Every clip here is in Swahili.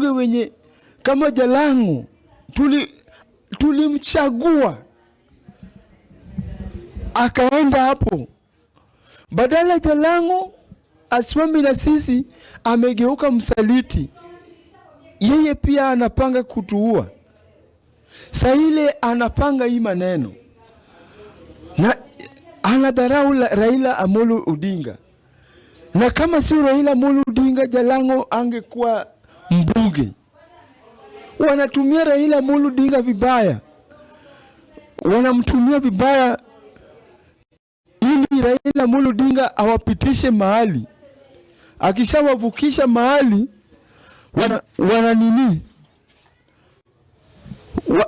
Wabunge wenye kama Jalango tulimchagua akaenda hapo, badala Jalango asimame na sisi, amegeuka msaliti. Yeye pia anapanga kutuua. Saa ile anapanga hii maneno na anadharau Raila Amolo Odinga, na kama si Raila Amolo Odinga, Jalango angekuwa mbunge. Wanatumia Raila Amolo Odinga vibaya, wanamtumia vibaya ili Raila Amolo Odinga awapitishe mahali. Akishawavukisha mahali wana nini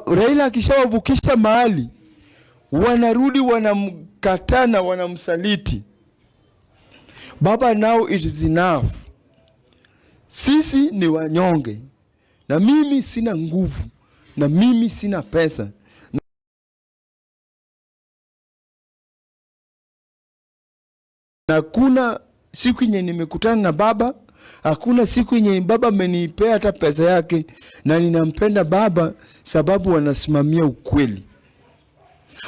Raila akishawavukisha mahali wanarudi wanamkataa na wanamsaliti. Baba, now it is enough. Sisi ni wanyonge, na mimi sina nguvu, na mimi sina pesa, na kuna siku yenye nimekutana na baba, hakuna siku yenye baba amenipea hata pesa yake, na ninampenda baba sababu wanasimamia ukweli.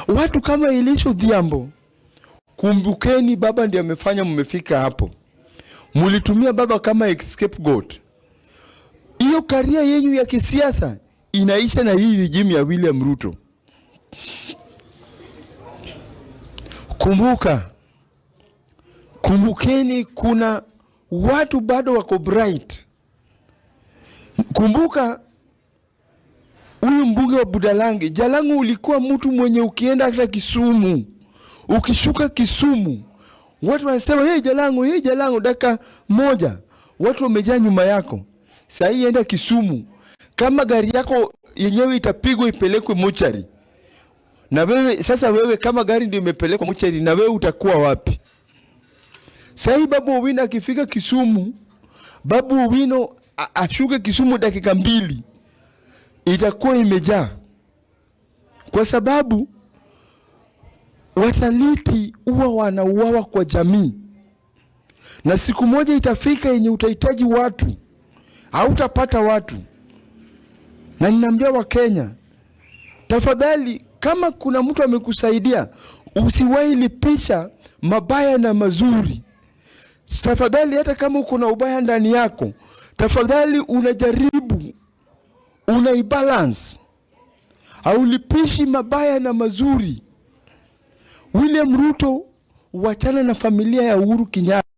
Watu kama Elisha Odhiambo, kumbukeni, baba ndiye amefanya mmefika hapo. Mulitumia baba kama scapegoat. Hiyo career yenyu ya kisiasa inaisha na hii regime ya William Ruto. Kumbuka, kumbukeni, kuna watu bado wako bright. Kumbuka huyu mbunge wa Budalangi, Jalango, ulikuwa mtu mwenye ukienda hata Kisumu, ukishuka Kisumu watu wanasema, "Hey Jalango, hey Jalango," dakika moja watu wamejaa nyuma yako. Sasa hii enda Kisumu, kama gari yako yenyewe itapigwa ipelekwe mochari, na wewe sasa, wewe kama gari ndio imepelekwa mochari, na wewe utakuwa wapi? Sasa hii Babu Owino akifika Kisumu, Babu Owino ashuke Kisumu dakika 2 itakuwa imejaa, kwa sababu wasaliti huwa wanauawa kwa jamii, na siku moja itafika yenye utahitaji watu, hautapata watu. Na ninaambia Wakenya, tafadhali, kama kuna mtu amekusaidia, usiwahi lipisha mabaya na mazuri. Tafadhali, hata kama uko na ubaya ndani yako, tafadhali unajaribu unaibalance, haulipishi mabaya na mazuri. William Ruto, wachana na familia ya Uhuru Kenyatta.